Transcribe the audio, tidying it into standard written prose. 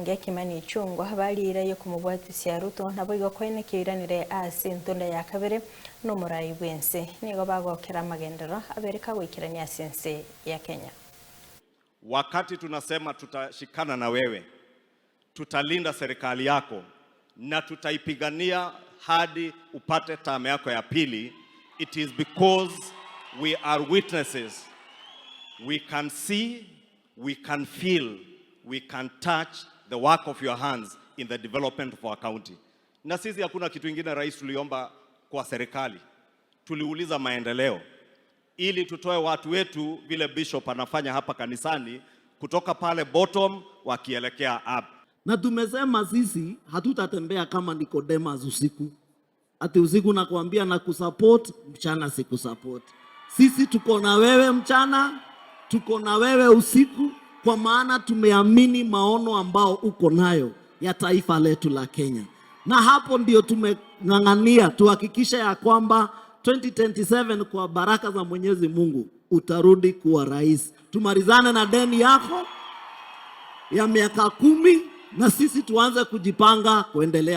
Omobunge Kimani Ichung'wa bariire yokomobwatisia Ruto naboigo koenekia oiranire ase entunda ya kabere nomorai bwense. Nigo bagokera amagenderero abere kagoikerania ase ense ya Kenya. Wakati tunasema tutashikana na wewe, tutalinda serikali yako na tutaipigania hadi upate term yako ya pili, it is because we are witnesses. We can see, we can feel, we can touch the work of your hands in the development of our county. Na sisi hakuna kitu ingine, rais, tuliomba kwa serikali, tuliuliza maendeleo ili tutoe watu wetu vile bishop anafanya hapa kanisani, kutoka pale bottom wakielekea up. Na tumesema sisi hatutatembea kama Nicodemus usiku, ati usiku nakwambia na kusupport, mchana sikusupport. Sisi tuko na wewe mchana, tuko na wewe usiku, kwa maana tumeamini maono ambao uko nayo ya taifa letu la Kenya, na hapo ndio tumeng'ang'ania tuhakikishe ya kwamba 2027 kwa baraka za Mwenyezi Mungu utarudi kuwa rais. Tumalizane na deni yako ya miaka 10 na sisi tuanze kujipanga kuendelea.